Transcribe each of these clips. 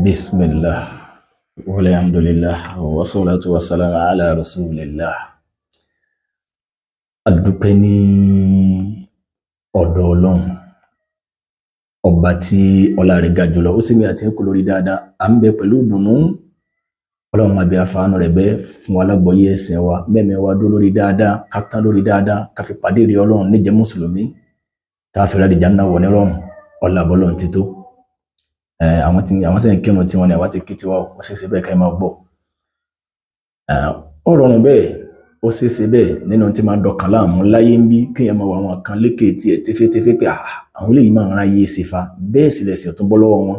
Bismillah, walhamdulillah, wassalatu wassalamu ala rasulillah. A dúpẹ́ ní ọ̀dọ̀ Ọlọ́run, ọba tí ọlá rẹ̀ ga jùlọ, ó sì mi àti kú lórí dáadáa, à ń bẹ pẹ̀lú ìdùnnú. Ọlọ́run máa bí afáànù rẹ̀ bẹ́ fún wa lágbọ́yé ẹ̀sìn wa, mẹ́mẹ́ wa dó lórí dáadáa, ká tán lórí dáadáa, ká fi pàdé rí Ọlọ́run níjẹ́ mùsùlùmí, tá a fi rẹ́ àlìjánnà wọ̀ nírọ̀rùn, ọlá bọ́lọ́run ti tó. Àwọn tí àwọn sẹ́yìn kírun tí wọ́n ní àwa ti kí tiwa, ó ṣeé ṣe bẹ́ẹ̀ ká ẹ máa gbọ́. Ó rọrùn bẹ́ẹ̀, ó ṣeé ṣe bẹ́ẹ̀ nínú tí máa dọkàn láàmú láyé ń bí kéèyàn máa wọ àwọn kan lékè tiẹ̀ tẹ́fẹ́tẹ́fẹ́ pé àwọn eléyìí máa ń ráyé ṣe fa, bẹ́ẹ̀ sì lẹ̀sẹ̀ tó bọ́ lọ́wọ́ wọn.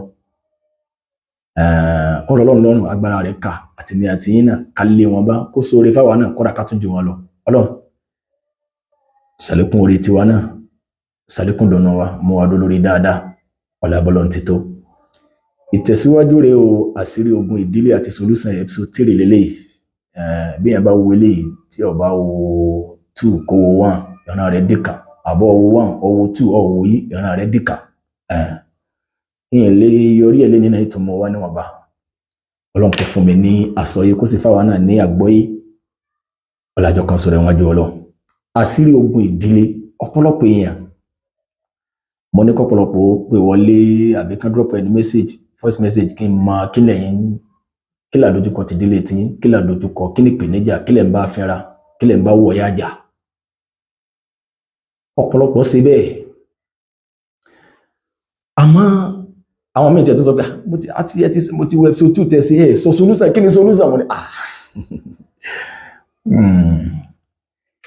Ó rọ Ọlọ́run lọ́rùn, agbára rẹ̀ kà àti ní àti yín náà ká lé wọn bá kó sóore fáwa náà kódà ká tún jù wọn lọ. Ọlọ́run ṣàlékún oore tiwa náà, ṣàlékún dùnú wa, mú wa dó lórí dáadáa, ọlá bọ́lọ́run ti tó. Ìtẹ̀síwájú rèé o, àṣírí ogun ìdílé àti solution episode 3 lélẹ́yìí. Bí èèyàn bá wo eléyìí tí ó bá wo 2 kó wo 1, ìran rẹ̀ dìkàn, àbọ̀ wo 1 ó wo 2 ó wo yìí, ìran rẹ̀ dìkàn. Ìyẹn lè yọrí ẹ̀ lé nínú ìtumọ̀ wa níwọ̀nba. Ọlọ́run kò fún mi ní àsọyé kó sì fáwa náà ní àgbọ́yé. Ọlájọ kan sọ̀rọ̀ ìwájú Ọlọ́run. Àṣírí ogun ìdílé ọ̀pọ̀lọpọ̀ èèyàn. Mo ní kọ́pọ̀lọpọ̀ ó pè wọlé àbí kán drop ẹni message, voice message, kí n mọ kí lẹ̀yin, kí làdójúkọ ti délé tiyín, kí làdójúkọ, kí ni ìpèníjà, kí lẹ̀ ń bá fínra, kí lẹ̀ ń bá wọ̀yá jà. Ọ̀pọ̀lọpọ̀ ṣe bẹ́ẹ̀. Àmọ́ àwọn míì tiẹ̀ tó sọ pé mo ti àti ẹ ti mo ti wo episode 2 tẹ̀ sí ẹ̀ sọ solution, kí ni solution? Mo ní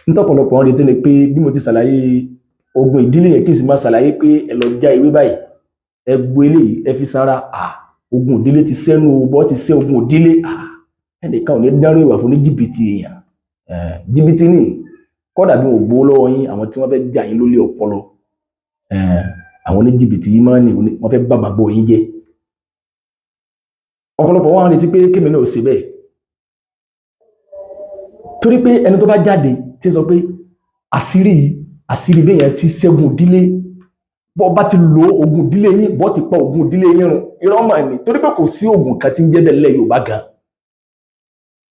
ntọ́pọ̀lọpọ̀ ń retí ni pé bí mo ti ṣàlàyé ogun ìdílé yẹn, kí n sì máa ṣàlàyé pé ẹ lọ já ewé báyìí, ẹ gbo eléyìí, ẹ fi sanra, ogun ìdílé ti sẹ́nu o, bọ́ ti sẹ́ ogun ìdílé, ẹnìkan ò ní dárò ìwà fún ní jìbìtì èèyàn. Jìbìtì ní kọ́dà bí wọn ò gbowó lọ́wọ́ yín, àwọn tí wọ́n fẹ́ jà yín lólè ọpọlọ, àwọn oníjìbìtì yìí máa ń ní wọ́n fẹ́ bá gbàgbọ́ yín jẹ́. Ọ̀pọ̀lọpọ̀ wọn retí pé kémi náà ò ṣe bẹ́ẹ̀, torí pé ẹni tó bá jáde tí ń sọ pé àṣírí yìí, àṣírí bẹ́yẹn ti ṣẹ́gun ìdílé, bọ́ bá ti lo ogun ìdílé yín, bọ́ ti pa ogun ìdílé yín run, irọ́ mà ní, torí pé kò sí ogun kan tí ń jẹ́ bẹ́ẹ̀ lẹ́ Yorùbá gan,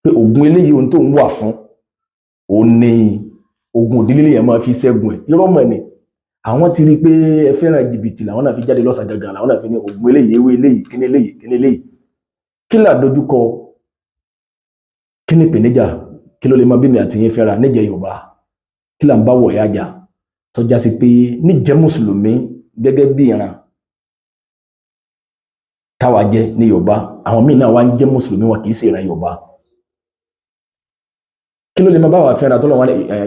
pé ogun eléyìí ohun tó ń wà fún òun ní ogun ìdílé yẹn máa fi ṣẹ́gun ẹ̀, irọ́ mà ní. Àwọn ti rí i pé ẹ fẹ́ràn jìbìtì, làwọn náà fi jáde lọ́sàn gangan, làwọn náà fi ní ogun eléyìí, ewé eléyìí, kíní eléyìí, kíní eléyìí. Kí là dojúkọ, kí ni ìpèníjà, kí ló lè máa bí mi àti yín fẹ́ra níjẹ̀ Yorùbá, kí là ń bá wọ̀ọ́yá jà tó já sí pé níjẹ́ mùsùlùmí gẹ́gẹ́ bí ìran táwa jẹ́ ní Yorùbá, àwọn míì náà wá ń jẹ́ mùsùlùmí, wọn kì í ṣe ìran Yorùbá. Kí ló lè máa bá wa fẹ́ra tó lọ́wọ́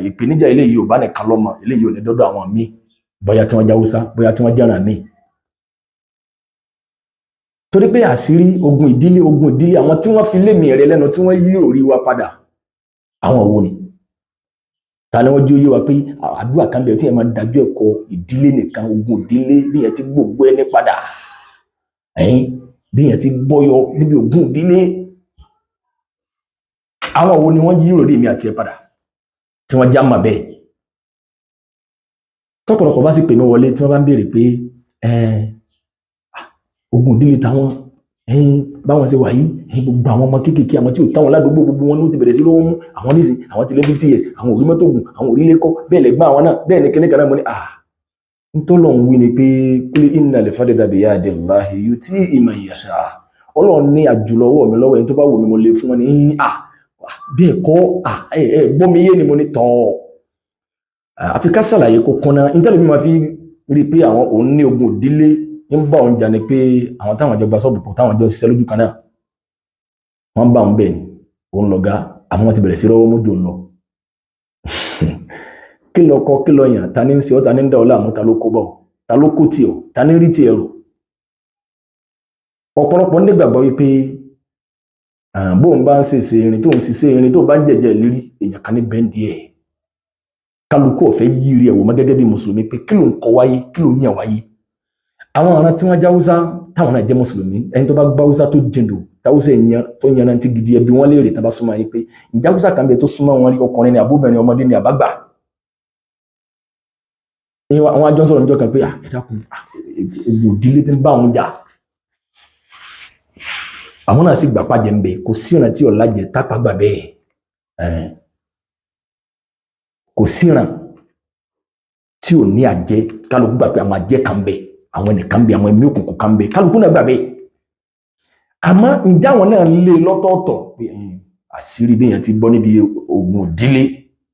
ìpèníjà eléyìí Yorùbá nìkan lọ́mọ eléyìí ò ní dọ́dọ̀ àwọn míì, bóyá tí wọ́n jẹ́ Haúsá, bóyá tí wọ́n jẹ́ràn míì. Torí pé àṣírí ogun ìdílé, ogun ìdílé, àwọn tí wọ́n fi lémi rẹ lẹ́nu tí wọ́n yí òrí wa padà, àwọn wo ni? Ta ni wọ́n jí ó yé wa pé àdúrà kan bẹ̀rẹ̀ tí yẹn máa dájú ẹ̀kọ́ ìdílé nìkan, ogun ìdílé bí yẹn ti gbogbo ẹni padà, ẹ̀yìn bí yẹn ti bọ́yọ níbi ogun ìdílé? Àwọn wo ni wọ́n yí òrí mi àti ẹ padà tí wọ́n já mà bẹ́ẹ̀? Tọ́pọ̀lọpọ̀ bá sì pè mí wọlé tí wọ́n bá ń béèrè pé ogun ìdílé táwọn ẹ̀yin báwọn ṣe wà yìí, ẹ̀yin gbogbo àwọn ọmọ kéékèèké, àwọn tí ò táwọn ládùúgbò, gbogbo wọn ló ti bẹ̀rẹ̀ sí lówó mú àwọn nísìn, àwọn ti lé 50 years, àwọn ò rí mọ́tò gùn, àwọn ò rí ilé kọ́, bẹ́ẹ̀ lẹ́gbọ́n àwọn náà, bẹ́ẹ̀ ni kíní kan náà. Mo ní ntọ́lọ̀ ń wí ni pé kul innal fadla biyadillahi yutihi man yasha. Ọlọ́run ní àjùlọ ọwọ́ mi lọ́wọ́, ẹni tó bá wù mí mo lè fún wọn ní bẹ́ẹ̀ kọ́ ẹ ẹ gbọ́ mi yé ni. Mo ní tọ́ àfi ká ṣàlàyé kó kúnná. Nítorí mi máa fi rí i pé àwọn òun ní ogun ìdílé ń bá òun jà ni pé àwọn táwọn jọ gba sọ́ọ̀bù pọ̀, táwọn jọ ń ṣiṣẹ́ lójú kan náà, wọ́n bá òun bẹ́ẹ̀ ni òun lọ̀gá, àwọn wọn ti bẹ̀rẹ̀ sí rọ́wọ́ mójú òun lọ. Kí lọ kọ, kí lọ yàn, ta ní ń ṣe ọ́, ta ní ń dá ọ láàmú, ta ló kó bọ̀, ta ló kó tì ọ́, ta ní rí tiẹ̀ rò? Ọ̀pọ̀lọpọ̀ nígbàgbọ́ wípé bóun bá ń ṣèṣe irin, tóun ṣiṣẹ́ irin, tóun bá ń jẹ̀jẹ̀ lérí, èèyàn kan ní bẹ́ńdì ẹ̀. Kálukú ọ̀fẹ́ yírí ẹ̀wò mọ́ gẹ́gẹ́ bí mùsùlùmí pé kí ló ń kọ wáyé, kí ló ń yàn wáyé. Àwọn ọ̀ràn tí wọ́n já Haúsá táwọn náà jẹ́ mùsùlùmí, ẹni tó bá gbá Haúsá tó jìndò táwùsá èèyàn tó yanrantí gidi, ẹbí wọn léèrè tá bá súnmọ́ yín pé ǹjẹ́ Haúsá kan bẹ tó súnmọ́ wọn rí, ọkùnrin ni àbóbìnrin, ọmọdé ni àbágbà. Àwọn àjọ sọ̀rọ̀ níjọ́ kan pé ẹ dákun, ogun ìdílé tí ń bá òun jà. Àwọn náà sì gbà pàjẹ́ ń bẹ. Kò síran tí ọ̀la jẹ tápá gbà bẹ́ẹ̀. Kò síran tí ò ní àjẹ́. Kálukú gbà pé àwọn àjẹ́ kan bẹ, àwọn ẹnìkan bẹ, àwọn ẹ̀mí òkùnkùn kan bẹ, kálukú náà gbà bẹ́ẹ̀. Àmọ́ ǹjẹ́ àwọn náà lé lọ́tọ̀ọ̀tọ̀ pé àṣírí bí èèyàn ti bọ́ níbi ogun ìdílé?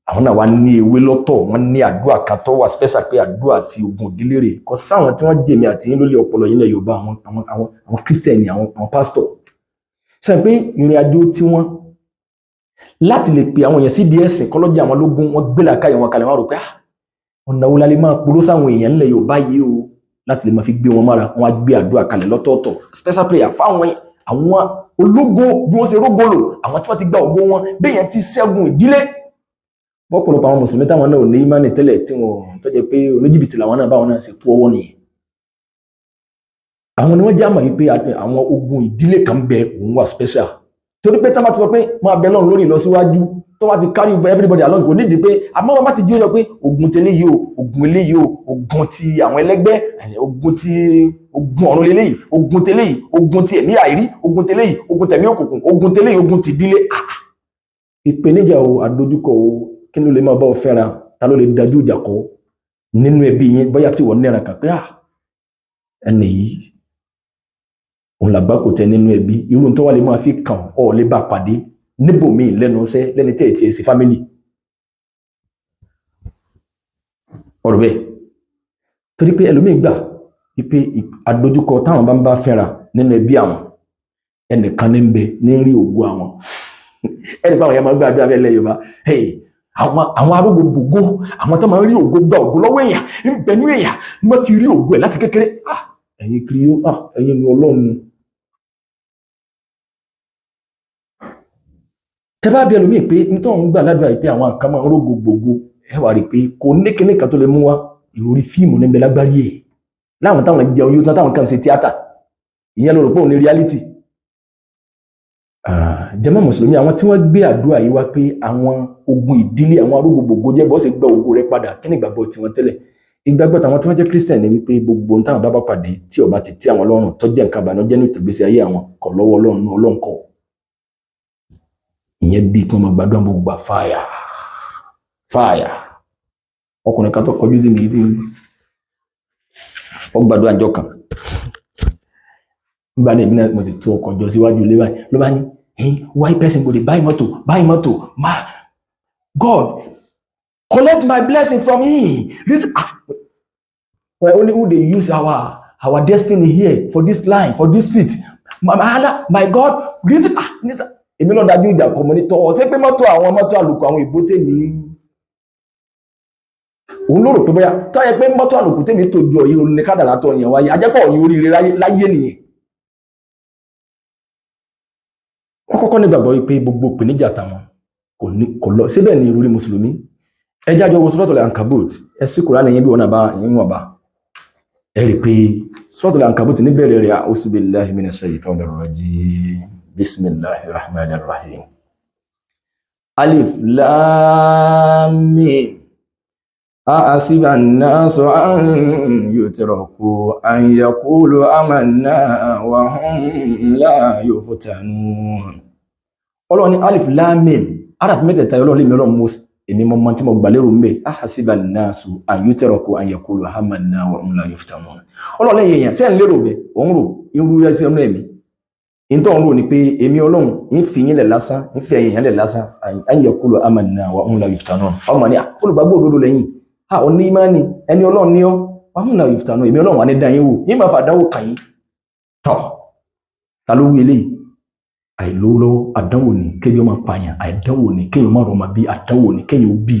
Àwọn náà wá ní ewé lọ́tọ̀, wọ́n ní àdúrà kan tó wà special pé àdúrà ti ogun ìdílé rè. Kò sáwọn tí wọ́n jèmi àti yín lólè ọpọlọ yín lẹ̀ Yorùbá, àwọn Kírísítẹ̀nì, àwọn pásítọ̀ sẹ́yìn pé ìrìn àjò tiwọn láti lè pe àwọn èèyàn sí díẹ̀ sìn kọ́lọ́jà àwọn lógún, wọ́n gbé làákàyè wọn kalẹ̀. Wọ́n rò pé ọ̀nà wo la lè máa polówó sáwọn èèyàn ńlẹ̀ Yorùbá yìí o láti lè máa fi gbé wọn mára? Wọ́n á gbé àdúrà kalẹ̀ lọ́tọ̀ọ̀tọ̀, special prayer fáwọn àwọn ológo, bí wọ́n ṣe rógolo, àwọn tí wọ́n ti gba ògo wọn, bẹ́ẹ̀ yẹn ti ṣẹ́gun ìdílé. Bọ́pọ̀lọpọ̀ àwọn mùsùlùmí táwọn náà ò ní ìmánì tẹ́lẹ̀, tí wọ́n tó jẹ́ pé oníjìbìtì làwọn náà, báwọn náà ṣe kú ọwọ́ nìyẹn. Àwọn ni wọ́n já mọ̀ yìí pé àwọn ogun ìdílé kan bẹ, òun wà special, torí pé tá bá ti sọ pé máa bẹ lọ́run lórí ìlọsíwájú tó bá ti carry everybody along, kò nídìí pé àmọ́ wọn bá ti jí ó yọ pé ogun tẹ́lẹ̀ yìí o, ogun eléyìí o, ogun ti àwọn ẹlẹ́gbẹ́, ogun ti ogun ọ̀run lélẹ́yìí, ogun tẹ́lẹ̀ yìí, ogun ti ẹ̀mí àìrí, ogun tẹ́lẹ̀ yìí, ogun tẹ̀mí òkùnkùn, ogun tẹ́lẹ̀ yìí, ogun ti ìdílé. Ìpèníjà o, àdójúkọ o, kí ló lè máa bá ọ fẹ́ra? Ta ló lè dájú ìjà kọ nínú ẹbí yín? Bóyá tí wọ́n níran kan pé ẹni yìí òun làgbà kò tẹ nínú ẹbí, irú tó wà lè máa fi kàn ọ́, lè bá pàdé níbòmíì lẹ́nu iṣẹ́, lẹ́ni tí ẹ̀ tiẹ̀ sí family ọ̀rọ̀ bẹ́ẹ̀. Torí pé ẹlòmíì gbà wípé àdójúkọ táwọn bá ń bá fẹ́ra nínú ẹbí àwọn, ẹnìkan ní ń bẹ ní rí ògo àwọn. Ẹnì pé àwọn yẹn máa ń gbàdúrà bẹ́ẹ̀ lẹ́ Yorùbá, àwọn arógo gbògo, àwọn tó máa ń rí ògo gba ògo lọ́wọ́ èèyàn ń bẹnú èèyàn, wọ́n ti rí ògo ẹ̀ láti kékeré. Ẹ̀yin kiri yó, ẹ̀yin nu Ọlọ́run. Tẹ́ bá bí ẹlòmíì pé n tó ń gbà ládùúgbà yìí pé àwọn kan máa ń rógo gbògo, ẹ wà rí i pé kò ní kíní kan tó lè mú wá. Ìròrí fíìmù níbẹ̀ lágbárí ẹ̀ láwọn táwọn jẹun yóò tán, táwọn kan ṣe tíátà, ìyẹn ló rò pé òun ní reality. Jàmá mùsùlùmí, àwọn tí wọ́n gbé àdúrà yìí wá pé àwọn ogun ìdílé, àwọn arógo gbògo jẹ́ bọ́ sì gba ògo rẹ padà, kí ni ìgbàgbọ́ tiwọn tẹ́lẹ̀? Ìgbàgbọ́ tàwọn tí wọ́n jẹ́ Christian ni wípé gbogbo ohun táwọn bá bá pàdé tí ó bá ti tẹ́ àwọn lọ́rùn, tó jẹ́ nǹkan ìbànújẹ́ ní ìtògbésí ayé àwọn, kọ̀ lọ́wọ́ Ọlọ́run, Ọlọ́run kọ̀. Ìyẹn bíi kí wọ́n máa gbàdúrà gbogbo gbà, fire fire. Ọkùnrin kan tó kọjú sí mi yìí tí ó gbàdúrà ńjọ́ kan nígbà náà, èmi náà mo sì tó ọkọ̀ jọ síwájú ilé báyìí, ló bá ní, "Hey, why person go dey buy motor, buy motor? Ma God collect my blessing from him this." Ah, well, only who dey use our destiny here for this line, for this street, my Allah, my God, reason. Ah, this, èmi lọ dájú ìjà kọ. Mo ní tọ́ ọ ṣé pé mọ́tò, àwọn mọ́tò àlòkù, àwọn ìbò tèmi, òun ló rò pé bóyá tó yẹ pé mọ́tò àlòkù tèmi tó ju ọ̀yìn òun ní kádàrá tó yẹn wáyé, ajẹ́pọ̀ ọ̀yìn oríire láyé nìyẹn. Wọ́n kọ́kọ́ nígbàgbọ́ wípé gbogbo ìpèníjà táwọn kò ní kò lọ síbẹ̀ ní ìrúrí mùsùlùmí. Ẹ jájọ wo Suratul Ankabut, ẹ sí Kùránì yẹn bí wọn náà bá ìwọ̀n bá ẹ rí i pé Suratul Ankabut níbẹ̀rẹ̀ rẹ̀, a'udhu billahi minash shaytanir rajim, bismillahir rahmanir rahim, alif lam mim, ahasiba an-nasu an yutraku an yaqulu amanna wa hum la yuftanun. Ọlọ́run ní alif lam mim, araf mẹ́tẹ̀ẹ̀ta. Ọlọ́run lèmi, Ọlọ́run mo èmi mọ́ mọ́ tí mo gbà lérò ń bẹ̀. Ahasiba an-nasu an yutraku an yaqulu amanna wa hum la yuftanun. Ọlọ́run lẹ́yìn èèyàn sẹ́yìn lérò bẹ̀, òun rò irú ẹsẹ̀ ọ̀nà ẹ̀mí ìtọ́ ń rò ní pé èmi Ọlọ́run ń fi yín lẹ̀ lásán, ń fi ẹ̀yìn lẹ̀ lásán, an yaqulu amanna wa hum la yuftanun. Ọmọ ní olùgbàgbọ́ òdodo lẹ́yìn a ò ní ìmánì, ẹni Ọlọ́run ní ọ́, wa hum la yuftanun, èmi Ọlọ́run wà ní dá yín wò, yín máa fàdánwò kàn yín. Tọ́ ta ló wí eléyìí? Àìlówó lọ́wọ́ àdánwò ni, kéèyàn máa pààyàn àdánwò ni, kéèyàn máa rọmọ bí àdánwò ni, kéèyàn ó bí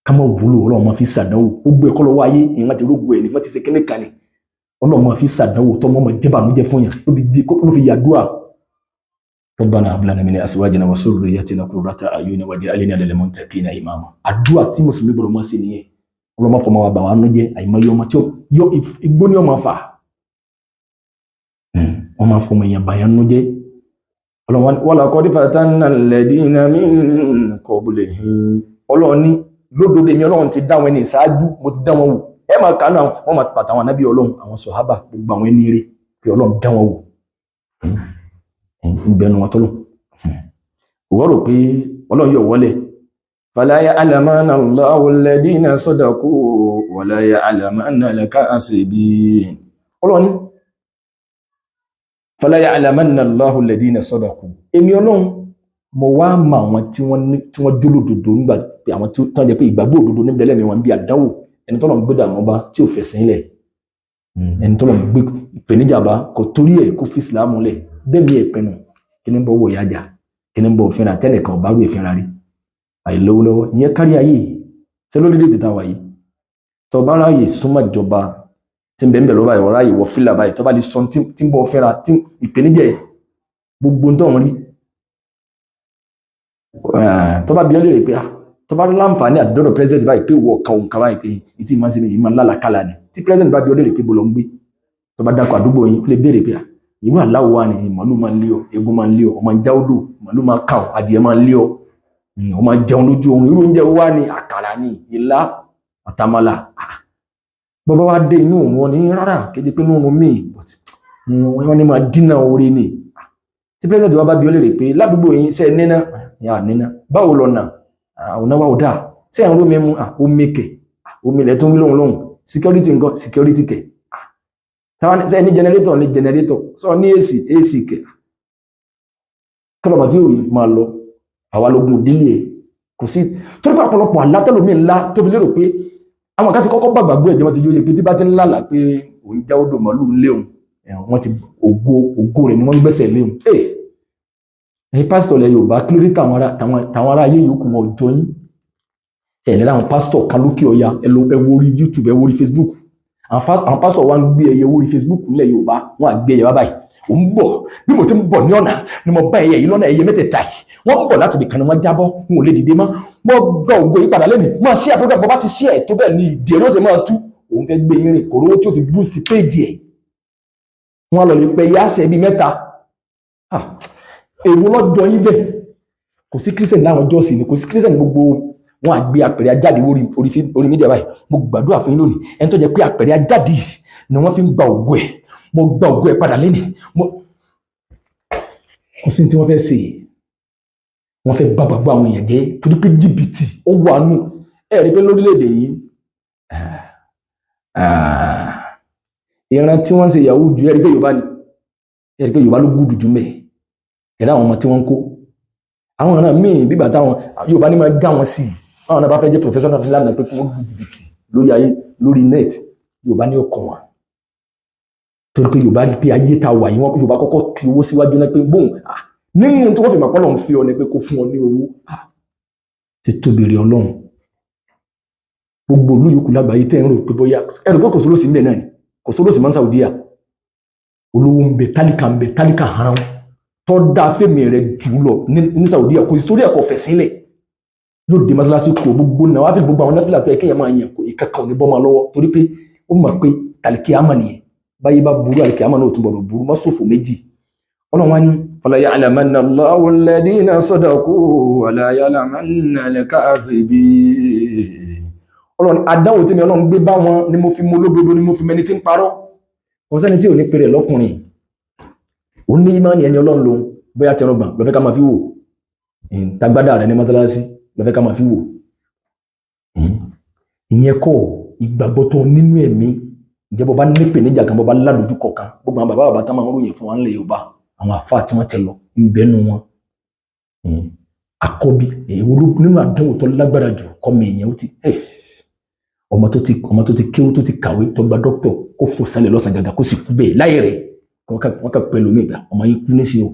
ká máa wúlò, Ọlọ́run máa fi ṣàdánwò. Gbogbo ẹ̀kọ́ lọ́wọ́ ayé ìwọ́n ti rógbó ẹ̀ ni wọ́n ti ṣe kíní kan ni Ọlọ́run máa fi ṣàdánwò, tọ́mọ́ máa jẹ́ bànújẹ́ fún yàn, ló fi yàdúrà. Rabbana hab lana min azwajina wa dhurriyyatina qurrata a'yunin waj'alna lil muttaqina imama. Àdúrà tí mùsùlùmí gbọ́dọ̀ máa ṣe nìyẹn. Ọlọ́run máa fọmọ wa bà wá nú jẹ́. Àìmọye ọmọ tí yọ igbó ní ọmọ fà, wọ́n máa fọmọ èèyàn bàyàn nú jẹ́. Walaqad fatanna alladhina min qablihim. Ọlọ́run ní lódodo èmi Ọlọ́run ti dá wọn ẹni ìṣáájú, mo ti dá wọn wò. Ẹ máa kánú àwọn, wọn máa pàtàwọn ànábì Ọlọ́run, àwọn sọ̀hábà, gbogbo àwọn ẹni rere pé Ọlọ́run dá wọn wò. Ń bẹnu wọn tọ́lọ̀ wọ́n rò pé Ọlọ́run yóò wọlé. Fala ya'lamanna Allahu alladhina sadaqu wala ya'lamanna al-kadhibin. Ọlọ́run ní fala ya'lamanna Allahu alladhina sadaqu, èmi Ọlọ́run mo wá mọ àwọn tí wọ́n jólódodo nígbà pé àwọn tí wọ́n jẹ́ pé ìgbàgbọ́ òdodo níbẹ̀ lẹ́mìí wọn bí àdánwò. Ẹni tọ́lọ̀ ń gbé dààmú bá tí ò fẹ̀sìn lẹ̀, ẹni tọ́lọ̀ ń gbé ìpèníjà bá kò torí ẹ̀ kó fi ìsìlámù lẹ̀, bẹ́ẹ̀ mi ẹ̀ pinnu kí ni bọ́ wọ̀ yájà, kí ni bọ́ fínra tẹ́nìkan ọ̀bá rú ìfínra rí àìlówó lọ́wọ́. Ìyẹn kárí ayé ṣé lórílẹ̀ èdè táwa yìí, tó bá ráàyè súnmọ́ ìjọba tí ń bẹ̀ ń bẹ̀ lọ́wọ́ báyìí, ọ̀rá ìwọ fílà báyìí, tó bá lè sọ tí ń bọ́ fínra tí ìpèníjà gbogbo ń tọ̀ ń rí, tó bá bí ọ́ lè rè pé tó bá láǹfààní àti dọ́dọ̀ president báyìí pé wọ̀ kan òǹkà báyìí pé ìtì ìmọ̀ sí mi ìmọ̀ lálàkàlà ni. Tí president bá bí ọ́ lè rè pé bó lọ ń gbé, tó bá dákọ̀ àdúgbò yín, lè béèrè pé ìlú aláwọ̀ wa ni màálù máa ń lé ọ, egun máa ń lé ọ, ọmọ ń já odò, màálù máa kà ọ, adìẹ máa ń lé ọ, ọmọ jẹun lójú oorun, irú oúnjẹ wa ni àkàrà ni ilá àtàmàlà. Bọ́bá wa dé inú òun wọn ní rárá kéde pé inú òun míì, but wọ́n ní máa dínà orí ni. Tí president wa bá bí ọ lè rè pé ládùúgbò yín ṣe níná yà níná, báwo lọ́nà ọ̀nà wa ò dáa, ṣé ẹ̀ ń rómi mu, omi kẹ̀, omi ilẹ̀ tó ń wí lóhùn lóhùn, security nǹkan, security kẹ̀, táwọn ṣe ní generator ní generator, sọ ní AC, AC kẹ̀, kọlọ̀mọ̀ tí ò máa lọ àwa lógun òdílé ẹ̀ kò sí. Torí pé ọ̀pọ̀lọpọ̀ àlátẹ́lómi ńlá tó fi lérò pé àwọn kan ti kọ́kọ́ gbàgbàgbọ́ ẹ̀jẹ̀ wọn ti yóye pé tí bá ti ń lálàá pé òun já odò màálù ń léhùn, wọ́n ti ògo ògo rẹ̀ ni wọ́n ń gbẹ́sẹ̀ léhùn. Ẹ̀yin pásítọ̀ ilẹ̀ Yorùbá, kí ló dé táwọn ará ayé yòókù wọn ò jọ yín? Ẹ̀ lẹ́la àwọn pásítọ̀ kan lókè ọya, ẹ wo orí YouTube, ẹ wo orí Facebook, àwọn pásítọ̀ wa ń gbé ẹyẹ orí Facebook nílẹ̀ Yorùbá, wọ́n á gbé ẹyẹ wá báyìí. Ò ń bọ̀, bí mo ti ń bọ̀ ní ọ̀nà ni mo bá ẹyẹ yìí lọ́nà, ẹyẹ mẹ́tẹ̀ẹ̀ta yìí wọ́n ń bọ̀ láti ibìkan ni wọ́n jábọ́, wọn ò lè dìde mọ́. Mo gba ògo yìí padà lẹ́nu, máa ṣí àpọ́gbà bọ́ bá ti ṣí ẹ̀ tó bẹ́ẹ̀ ni ìdí èrò ṣe máa tú. Òun fẹ́ gbé yín rìn kòró tí ó fi boost page ẹ̀, wọ́n lọ lè pẹ́ yáṣẹ́ bíi mẹ́ta. Èwo lọ́jọ́ yín bẹ́ẹ̀? Kò sí Christian láwọn jọ́sìn ni, kò sí Christian gbogbo wọn àgbé apẹ̀rẹ̀ ajáde orí mídíà báyìí. Mo gbàdúrà fún yín lónìí, ẹni tó jẹ́ pé apẹ̀rẹ̀ ajáde ni wọ́n fi ń gba ògo ẹ̀, mo gba ògo ẹ̀ padà lẹ́nìí. Kò sí tí wọ́n fẹ́ ṣe, wọ́n fẹ́ bá gbàgbọ́ àwọn èèyàn jẹ́ torí pé jìbìtì ó wà nù. Ẹ rí pé lórílẹ̀‐èdè yìí, ìran tí wọ́n ń ṣe yahoo ju, ẹ rí pé Yorùbá ni, ẹ rí pé Yorùbá ló gùdù jù mẹ́. Ẹ rí àwọn ọmọ tí wọ́n ń kó àwọn ọ̀ràn míì bígbà táwọn Yorùbá ní máa gá wọn sí i, báwọn náà bá fẹ́ jẹ́ professional lánàá pé kí wọ́n lu jìbìtì lórí ayé lórí net, Yorùbá ní ọkàn wọn, torí pé Yorùbá rí pé ayé ta wà yìí, wọn Yorùbá kọ́kọ́ ti owó síwájú náà pé bóun nínú tí wọ́n fi mọ̀ pé Ọlọ́run fi ọ ni pé kó fún ọ ní owó ti tóbi rí Ọlọ́run. Gbogbo olú yòókù lágbàáyé tẹ́ ń rò pé bóyá ẹrù pé kò sólòsì ń bẹ náà ni, kò sólòsì máa ń Saudiya, olówó ń bẹ, tálíkà ń bẹ, tálíkà haran tó dáa fèmí rẹ jù lọ ní Saudiya, kò sí torí ẹ̀kọ́ fẹ̀ sílẹ̀, yóò dé mọ́sálásí kò gbogbo náà wá fi gbogbo àwọn náfìlà tó yẹ kéèyàn máa yàn kó ìkankan ò ní bọ́ máa lọ́wọ́, torí pé ó mọ̀ pé tàlíkìámà nìyẹn. Báyé bá burú, àlìkìámà náà ò tún gbọdọ̀ burú, má ṣòfò méjì. Ọlọ́run wá ní fala ya'lamanna Allahu alladhina sadaqu wala ya'lamanna al-kadhibin. Ọlọ́run, àdánwò tí mi Ọlọ́run gbé bá wọn ni mo fi mú olódodo, ni mo fi mẹni tí ń parọ́. Kò sẹ́ni tí ò ní pèrè lọ́kùnrin ó ní ìmánì ẹni Ọlọ́run lòun, bóyá tẹnugbọ̀n lọ́fẹ́ ká máa fi wò, tagbádà rẹ ní mọ́sálásí lọ́fẹ́ ká máa fi wò, ìyẹn kọ́ ìgbàgbọ́ tó nínú ẹ̀mí. Ǹjẹ́ bọ́ bá nípè níjà kan, bọ́ bá ládojúkọ kan, gbogbo àwọn bàbá bàbá tá máa ń ròyìn fún wa ńlẹ̀ Yorùbá, àwọn àfáà tí wọ́n ti lọ ń bẹ́nu wọn àkọ́bí èwo nínú àdánwò tó lágbára jù kọ́mi èèyàn ó ti ọmọ tó ti kéwú, tó ti kàwé, tó gba dókítọ̀, kó fò sálẹ̀ lọ́sàn gàgà kó sì kú bẹ́ẹ̀ láyé rẹ̀, wọ́n kà pẹ̀lú mi ìgbà ọmọ yìí kú nísìnyí o.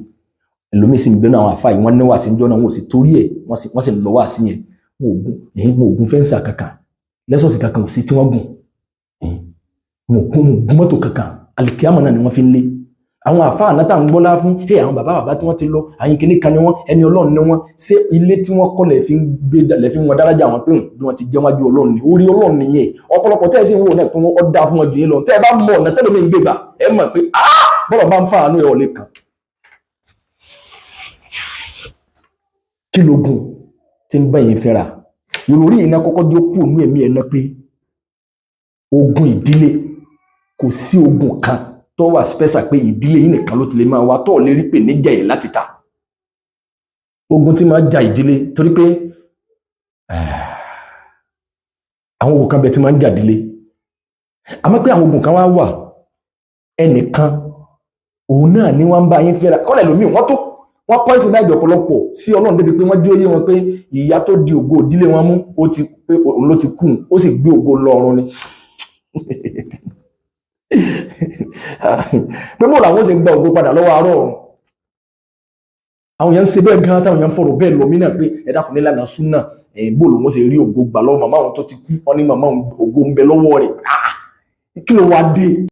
Ẹlòmíì sì ń bẹnu àwọn àfáà yìí, wọ́n ní wàásí níjọ́ náà, wọn ò sì torí ẹ̀, wọ́n sì lọ wàásí yẹn, wọn ò gun fẹ́ǹsì kankan, lẹ́sọ̀sì kankan ò sí tí wọ́n gùn, wọn ò gun mọ́tò kankan, alikiyama náà ni wọ́n fi ń lé àwọn àfáà náà tá à ń gbọ́lá fún. Ẹ àwọn bàbá bàbá tí wọ́n ti lọ àyìn kìíní kan ni wọ́n, ẹni Ọlọ́run ni wọ́n. Ṣé ilé tí wọ́n kọ́ lẹ̀ fi ń gbé lẹ̀ fi ń wọn dárájà wọn pé bí wọ́n ti jẹ́ wájú Ọlọ́run ni, orí Ọlọ́run nìyẹn. Ọ̀pọ̀lọpọ̀ tẹ́ ẹ sì ń wò náà pé wọ́n dá fún wọn jù yín lọ, tẹ́ ẹ bá mọ ọ̀nà tẹ́lẹ̀ mi ń gbé gbà, ẹ mọ̀ pé bọ́lọ̀ bá ń fa àánú ẹ̀ ọ̀lẹ́ kan. Kí lógun tí ń bẹ̀yìn fẹ́ra ìròrí yìí náà kọ́kọ́ dé kú ònú ẹ̀mí ẹ̀ náà pé ogun ìdílé, kò sí ogun kan tó Tó wà special pé ìdílé yìí nìkan ló ti lè máa wá, tó lè rí pè níjà yìí láti ta ogun tí máa ja ìdílé, torí pé àwọn ogun kan bẹ tí máa ń jà ìdílé. Àmọ́ pé àwọn ogun kan wá wà, ẹnìkan òun náà ni wọ́n ń bá yín fẹ́ra kọ́lẹ̀ lómi, wọ́n tó wọ́n pọ́ìsì láìjọ ọ̀pọ̀lọpọ̀ sí Ọlọ́run débi pé wọ́n jí ó yé wọn pé ìyá tó di ògo ìdílé wọn mú, ó ti pé òun ló ti kú, ó sì gbé ògo lọ ọ̀run ni, pé bó làwọn ṣe gba ògo padà lọ́wọ́ àárọ̀ ọ̀run. Àwọn èèyàn ń ṣe bẹ́ẹ̀ gan, táwọn èèyàn ń fọ̀rọ̀ bẹ́ẹ̀ lọ mí náà pé ẹ dákun, nílànà súnà, bó lòun ṣe rí ògo gbà lọ́wọ́ màmá àwọn tó ti kú? Wọn ní màmá ògo ń bẹ lọ́wọ́ rẹ̀. Kí ló wá dé?